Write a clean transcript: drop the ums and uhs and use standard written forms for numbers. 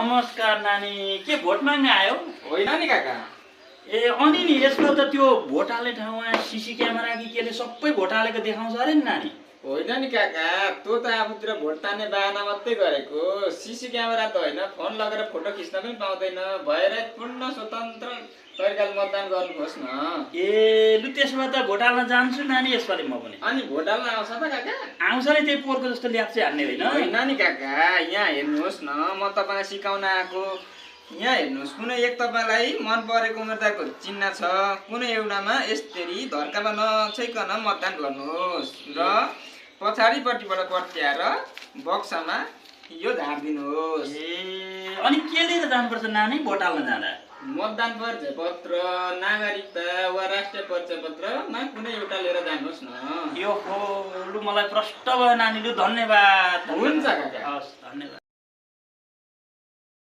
नमस्कार नानी, के भोट माग्न आयो? होइन नि काका। ए अनि नि यसको त त्यो भोट हाल्ने ठाउँमा सीसी क्यामेरा कि केले सबै भोट हालेको देखाउँछ अरे नि नानी। होइन नि काका, त्यो त आफूतिर भोट तान्ने बाहना मात्रै गरेको। सीसी क्यामेरा त होइन, फोन लगेर फोटो खिच्न पनि पाउँदैन। भएर पूर्ण स्वतन्त्र तरिकाले मतदान गर्नुहोस् न। ए लु त्यसो भए त भोट हाल्न जान्छु नानी यसपालि म पनि। अनि भोट हाल्न आउँछ त काका? आउँछ नि त्यही पोहोरको जस्तो ल्याप्चे हान्ने होइन। होइन नि काका, यहाँ हेर्नुहोस् न, म तपाईँलाई सिकाउन आएको। यहाँ हेर्नुहोस्, कुनै एक तपाईँलाई मन परेको उम्मेदवारको चिन्ह छ, कुनै एउटामा यसरी धर्कामा नछैकन मतदान गर्नुहोस् र पछाडिपट्टिबाट पट्याएर बक्सामा यो झारिदिनुहोस्। ए अनि के लिएर जानुपर्छ नानी भोट हाल्न जाँदा? मतदान परिचय पत्र, नागरिकता वा राष्ट्रिय परिचय पत्रमा कुनै एउटा लिएर जानुहोस् न। यो हो लु मलाई प्रष्ट भयो नानी, लु धन्यवाद। हुन्छ काका। हस् धन्यवाद।